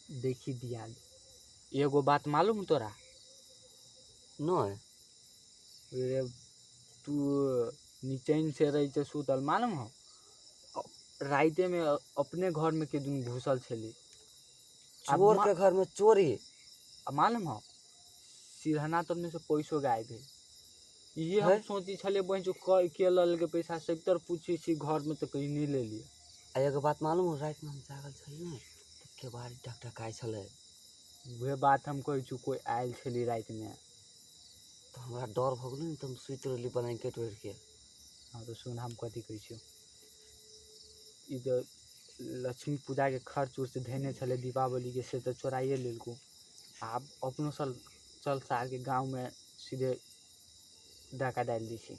देखी दिया, एगो बात मालूम तोरा? नहीं। रे तू निचैन से रही छै सुतल, मालूम हो? राइते में अपने घर में के दिन घुसल छली चोर के घर में चोरी। मालूम हो सिरहना तर में से पैसो गायब है। ये हम सोची छले बहन जो के लल के पैसा से तर पूछी छी घर में तो कहीं नहीं ले लिए। आ एगो बात मालूम हो, रात में हम जागल छली ने त केबाड़ी टकटकाइ छलै। उहे बात हम कहै छु, कोई आयल छली रात में तो हमरा डर भ गेलै ने, त हम सुति रहली ब्लैंकेट ओढ़ि के। हाँ तो सुन हम कथी कहै छियौ, ई तो लक्ष्मी पूजा के खर्च उर्च धेने छलै दीपावली के, से तो चोराइए लेलको। आब अपनो सब चल सार के गाँव में सीधे डाका डालि दै छी।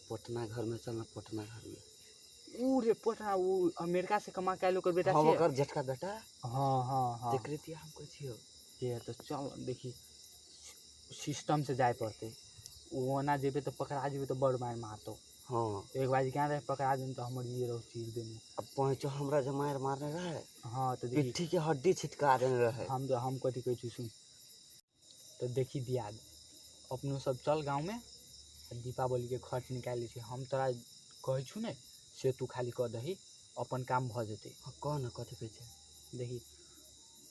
पटना घर में चल ना, पटना घर में। ऊ रे पटना, ऊ अमेरिका से कमा के आयल ओकर बेटा हाँ, से। ओकर जेठका बेटा। हाँ हाँ हाँ तेकरे दिया हम कहै छियौ। ये तो चल देखी सिस्टम से जाय पड़तै, ओना जेबै तो पकड़ा जेबै तो बड़ मारि मारतौ। हाँ एक बार क्या रहे पकड़ा देम तो हमर ये रहो चीर देने। अब पहुँचो हमरा जे मारि मारने रहे। हाँ तो देखी पिट्ठी के हड्डी छिटका देने रहे। हम कथी कहै छी सुन, तो देखी दिया अपनो सब चल गाँव में दीपावली के खर्च निकालि लै छी। हम तोरा कहै छु ने से तू खाली कऽ दही, अपन काम भऽ जेतै। हाँ, कह न कथी कहै छै। देखी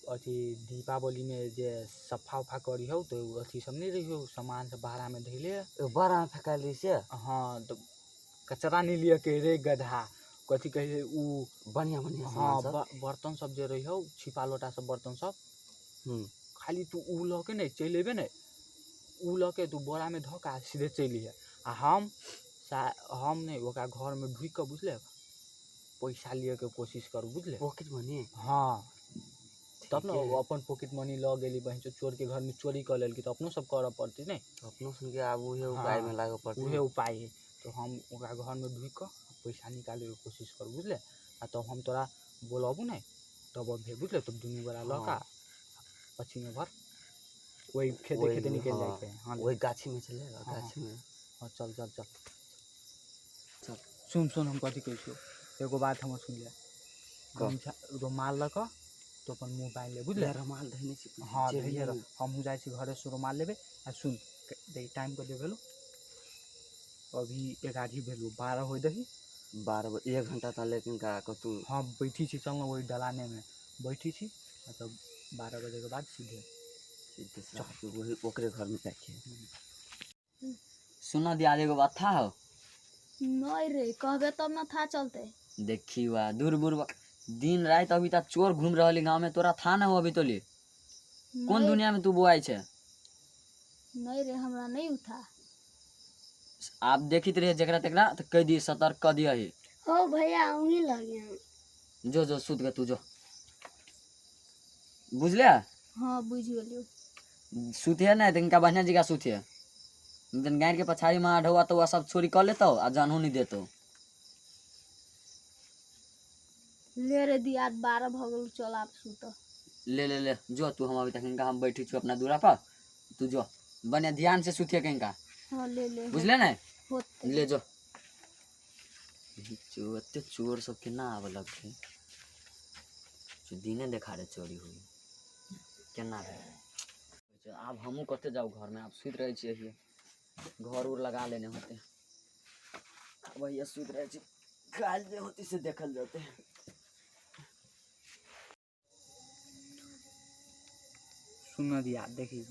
अथी दीपावली में जे सफा उफा करी हौ तो अथी सब नहीं रही हौ, सामान सब बाहरा में धैले। एगो बड़ा में फेकायल रही से। हाँ तो कचरा नहीं लिअ के रे गधा, कथी कहै छै ऊ बढ़िया बढ़िया हाँ सामान सब। बर्तन सब जे रही हौ, छिपा लोटा सब बर्तन सब। खाली तू ऊ लऽ के ने चलि अयबे ने, ऊ लऽ के तू बोरा में धऽ के सीधे चलि अइहे। आ हम ने ओकरा घर में ढुकि कऽ बुझले पैसा लिअ के कोशिश करू बुझले। Pocket money? हाँ तब ने ठीके। ओ अपन पॉकेट मनी लऽ गेली, बहिन चोर के घर में चोरी कऽ लेलकी तऽ अपनो सब करऽ पड़तै ने। अपनो सुनके आब उहे उपाय में लागऽ पड़तै। उहे उपाय है। तो हम ओकरा घर में ढुकि कऽ पैसा निकाले के कोशिश करू बुझले। आ तब हम तोरा बोलबू ने तब अबहे बुझले, तब दुनू गोरा लऽ कऽ पछिमे में भर वही खेते खेते निकलि हाँ, जाइके है। हाँ वही गाछी में छलै, हाँ, गाछी में। हाँ चल चल चल चल। सुन सुन हम कथी कहै छियौ, एगो बात हमर सुन ले। गमछा रुमाल लऽ कऽ तो अपन मुँह बान्हि ले बुझले। रुमाल धैने छी। हाँ धैने रह, हमहूँ जाइ छी घरे से रुमाल लेबै। आ सुन देखी टाइम कते भेलौ, अभी 11 भेलौ, 12 होइ दही। 12 बजे 1 घंटा तऽ लेकिन का कतू। हाँ बैठी छी, चल ना वही दलाने में बैठी छी, आ तब 12 बजे के बाद सीधे सीधे चल वही ओकरे घर में जाके। सुना दिया एगो बात था हो? नहीं रे कहबे तब ना था चलते। देखी वा दूर बुर दिन रात अभी तक चोर घूम रहल गांव में, तोरा था ना हो अभी तो ले? कौन दुनिया में तू बोआई छे? नहीं रे हमरा नहीं उठा। आप देखित रहे जकरा तकरा तो कह दिए सतर्क कर दिया ही। हो भैया उही लगे। जो जो सुत गे तू जो बुझले? हाँ बुझ गेलियो। सुतिए नहीं तो इनका बढ़िया जगह सुतिए, जन गाय के पछाड़ी में ढौआ तो सब चोरी कर लेतो आ जानू नहीं देतो। ले रे दिया 12 भ गेल, चल आप सुत। ले ले ले जो तू, हम अभी तक इनका हम बैठी छु अपना दूरा पर, तू जो बढ़िया ध्यान से सुतिए कहीं का। हाँ ले ले। बुझले ने? होते। ले जो। चोर एते चोर सब केना आबऽ लगतै, दिने देखा रे चोरी हुई केना भेलै। आब हमहूँ कते जाउ घर में, आब सुति रहै छियै हिये, घर उर लगा लेने होते, आब हिये सुति रहै छी, काल्हि जे होतै से देखल जेतै। सुन दिया देखी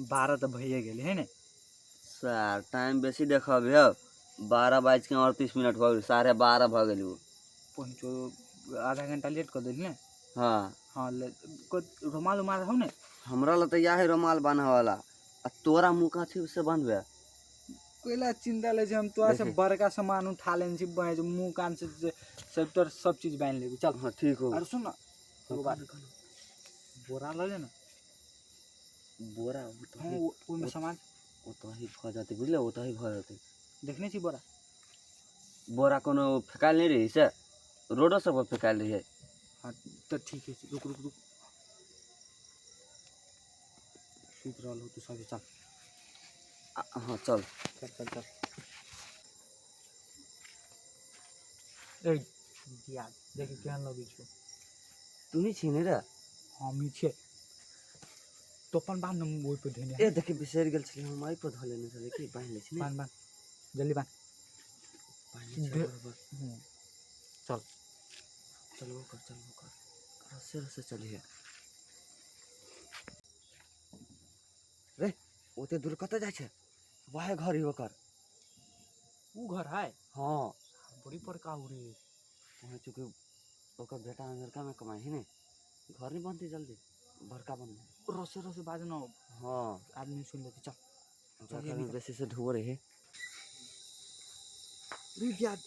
12 तऽ भइए गेलै है ने। सर टाइम बेसी देखब यौ, 12:38 भऽ गेल, 12:30 भऽ गेल। पहुँचो आधा घंटा लेट कऽ देली ने। हाँ हाँ ले रुमाल उमाल रहौ ने? हमरा लग तऽ इएह है रुमाल बान्हऽ वाला, आ तोरा मुँह कथी से बान्हबे? कोइला चिंता ले छै, हम तोरा से देखी। बड़का सामान उठा लेने छी, बहन मुँह कान से सब तोर सब चीज बान्हि लेबी। चल हाँ ठीक हो। अरे सुन ना एगो बात, बोरा लऽ ले ना। बोरा हाँ ओहिमे सामान ओतही भऽ जेतै बुझले, ओतही भऽ जेतै। देखने छी बोरा? बोरा कोनो फेकायल नहीं रही से, रोडो सब पर फेकायल रही। हाँ तो ठीक है, रुक रुक रुक सुति रहल हो तू सब, चल। हाँ चल चल चल चल। ए दिया देखी केहन लगै छौ। तू ही छी ने रे? हम ही छियै। तो अपन बान्ह न, ओहि पर धेने। ए देखी, बिसरि गेल छलियै हम, एहि पर धऽ लेने छलियै। की बान्हि लै छी ने? बान्ह, बान्ह, जल्दी बान्ह। बान्हि लै छी बरोबर। चल। चलबो कर, चलबो कर, रस्से रस्से चलिहे रे। ओते दूर कतऽ जाइ छै? वएह घर ही ओकर। ऊ घर है? हाँ। बड़ी बड़का उ रे। वहाँ चूँकि ओकर बेटा अमेरिका में कमाइ है ने, घर नहीं बनते जल्दी, बड़का बनते। रसे रसे बाज न। हाँ। आदमी सुन लेते, चल। ओकरा चलिए घर में निकल। बेसी से ढोर है। रे यार,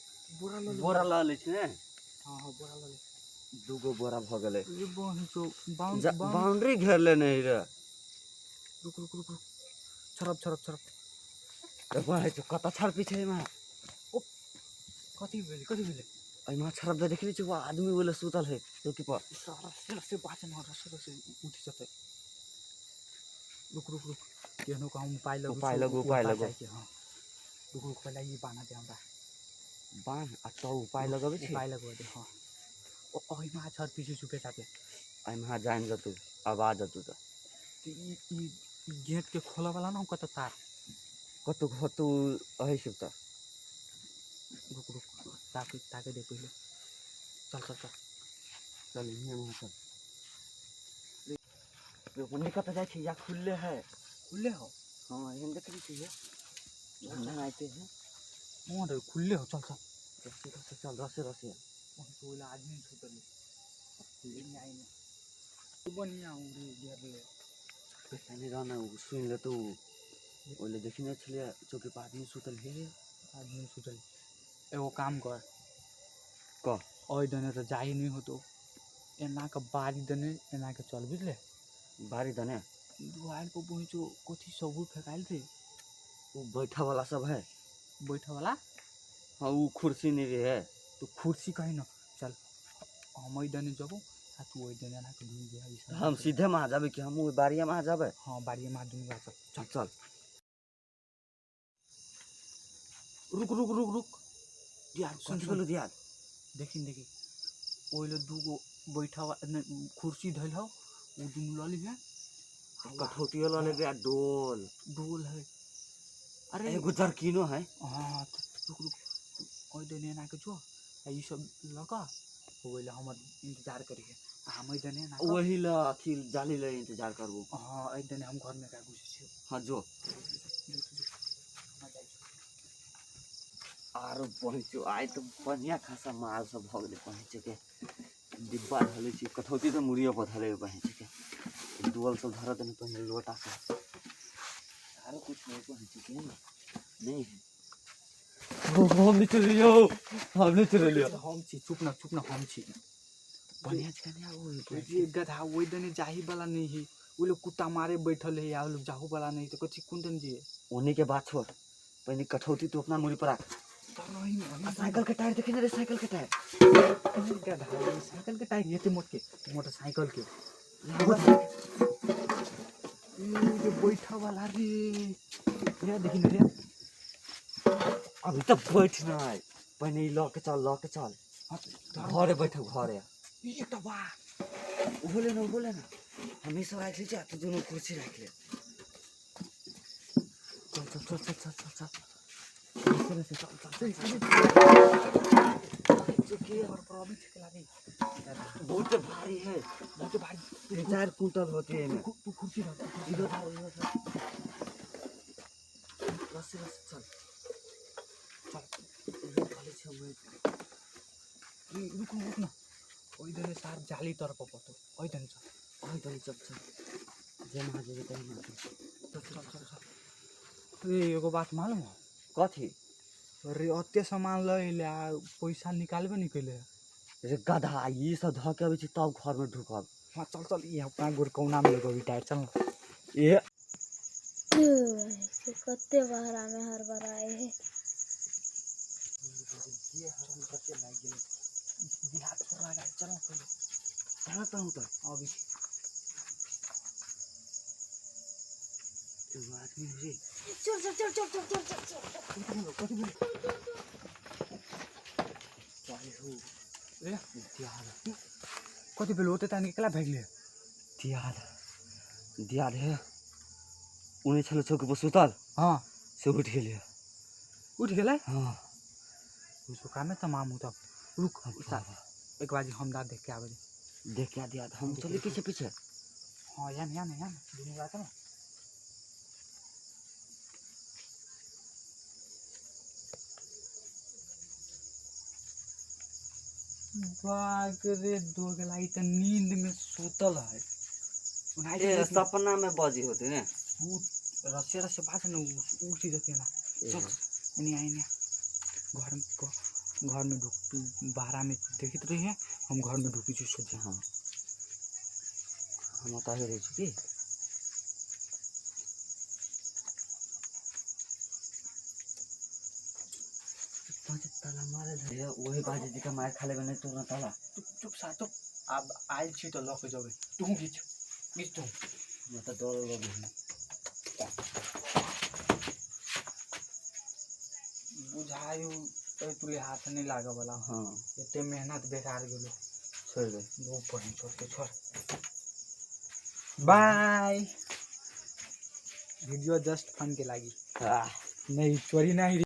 बोरा ल ले। बोरा लऽ लै छी ने? हाँ, बोरा ल ले। दूगो बोरा भऽ गेलै। रे बहन चो, बाउंड बाउंड बाउंड्री घेर लेने है रे। रुक रुक रुक रुक, छरप छरप छरप। रे बहन चो, कतऽ छरपी छै एहिमे? कथी भेलै? कथी भेलै? एहिमे छरप दे, देखली छी, वो आदमी बोले सुतल है चौकी पर। रसे रसे बाज न, रसे रसे उठि जेतै। रुक रुक रुक, केहनो का हम उपाय लगू। उपाय लगू, उपाय लगू। हाँ, रुक रुक, पहले ई बान्ह दे हमरा। बान्ह आ तब उपाय लगबै छी। उपाय लगबै दे। हाँ, ओ ओहिमे छर पीछे छुपे जाके। एहिमे जानि जेतू, आवाज अतू तऽ। तऽ ई ई ई गेट के खोलऽ वाला ना कतऽ तार? कतौ कतौ अहै छै तऽ। रुक रुक, ताके ताके दे पहिले। चल चल चल। चल, इहे वहाँ चल। रे ओन्ने कतऽ जाइ छै? या खुलले है। खुले हो? हाँ, एहन देखै छी, धंधा आते है। हाँ रे, खुले हो, चल चल। रसे रसे चल, रसे रसे। वहाँ तो ओला आदमी छुटल एने आई ने, बढ़िया हूँ रे घेर ले। पहले रहना, उ सुनि लेतौ। ओले देखने छलियै, चौकी पर आदमी सुतल हे। आदमी छुटल। एगो काम कर। कह। ओहि दने तऽ जाइ नहि होतो, एना के बारी दने एना के चल, बुझले? बारी दने। दुआर पर पहुँचो, कथी सबूर फेकायल रे? उ बैठा वाला सब है। बैठे वाला? हाँ, उ कुर्सी नहीं रहे। तो कुर्सी कहीं न, चल, हम ओहि दने जबो आ तू ओहि दने एना के घुमि जे ई सब। हम सीधे में आ जाबे कि हम ओहि बारिया में आ जाबे? हाँ, बारिये में दुनू चल। चल चल। रुक रुक रुक रुक यार, सुन। कथी सुन। बोलू दियाद? देखी देखी, ओहि ले दूगो बैठा कुर्सी धइल हौ, उ दुनू लऽ लिहे। कठौतियो लऽ लेबे आ डोल। डोल है, अरे। एगो जरकिनो है। हाँ, तऽ रुक रुक, ओहि दने एना के जो आ ई सब लऽ कऽ ओहि ले हमर इंतजार करिहे आ हम एहि दने एना कऽ वही ल अथी जाली ले इंतजार करबो। हाँ, एहि दने हम घरमे का घुसै छियौ। हाँ, जो। जो जो, हम जाइ छी। आरो पहुँचो, आइ तऽ बढ़िया खासा माल सब भऽ गेलै। पहुँचे के डिब्बा धऽ लै छी, कठौती तऽ मुड़ियो पर धऽ लेबै। पहुँचे के डोल सब धरत ने पहिने, लोटा सब, आरो कुछ नहीं पहुँचे के ने नहीं है। हम नहीं चल लियो, हम नहीं चल लियो। हम छी, चुप ना, चुप ना, हम छी। बढ़िया छै ने ओ? रे गधा, ओहि दने जाही वाला नहीं है। ओ लोग कुत्ता मारे बैठल है आ ओ लोग जाहू वाला नहीं, तऽ कथी कोन दने जिए? उन्हीं के बात छोड़, पहले कठौती तू अपना मुड़ी पर रख। चल रही आ साइकिल के टायर देखी ना रे, साइकिल के टायर। गधा, साइकिल के टायर हेतै मोट के मोटरसाइकिल के ई जे बैठा वाला रे, रे देखी न रे। अभी तक बैठ ना है, पहले ई लऽ के चल, लऽ के चल। हाँ, धर। घरे बैठो, घरे। ई एकटा वाह। ओहो लेना, ओहो लेना। हम ई सब राखि लै छी आ तू दुनू कुर्सी राखि ले। चल चल चल चल चल चल चल, रसे रसे चल चल चल चल। पर अभी छेकला रे। बहुत भारी है। बहुत भारी। 3-4 कुंटल होती है एमे। तू कुर्सी रख, तू कुर्सी इधर रख। धर, इधर धर, रसे रसे चल। चल। इधर धऽ लै छी हम। ई रुक रुक न, ओहि दने सार जाली तरफ पड़तौ, ओहि दने चल। ओहि दने चल चल, जे महा जेबै तही महा चल। चल चल चल चल रे, एगो बात मालूम हो? कथी? अरे, ओते सामान लऽ अयलै आ पैसा निकालबे नहि कैले। रे गधा, ई सब धऽ के अबै छी तब घरमे ढुकब। हाँ, चल चल, ई अपना गोरकौना में लगबी टायर, चल न। ए। कते बहरा में हड़बड़ाए है। कते लागि गेलै बिहार छोड़ा, चल न पहिले। कहाँ तहु तऽ? अभी। एगो आदमी रे। चल चल चल चल चल चल चल चल। कथी भेलो? कथी भेलो? चाहे हो। रे। यार। कथी भेलो ओते तानी केला भागि दियाद दियाद हे उने छलो चौकी पर सुतल। हाँ। से उठि गेलै। उठि गेलै? हाँ। उसको तमाम हो तब रुक एक बार हम दा देख के आवे। देख के दियाद हम चली पीछे पीछे। हाँ या ना या ना दुनू रात ना बाप रे दोगला ई त नींद में सुतल है। ए सपना में बजी होती ने उ रस्से रस्से बात न उठ जते ना। चल एने आ एने घर में घर में ढुक तू बाहरा में देखत रही है हम घर में ढुकी छी सोचे। हाँ हम ओतऽ रहै छी की पाँच ताला मारल है वही बाजे जी का मार खा लेबे नहीं तोरा ताला। चुप चुप सा तो अब आयल छी त लऽ के जेबै तू घीच घीच तू। हमरा तऽ डर लगे है। बुझायु एहि तुले हाथ नहीं लागे वाला। हाँ एते मेहनत बेकार गेलो। छोड़ दे वो पढ़ी छोड़ के छोड़। बाय। वीडियो जस्ट फन के लागी नहीं चोरी नहीं।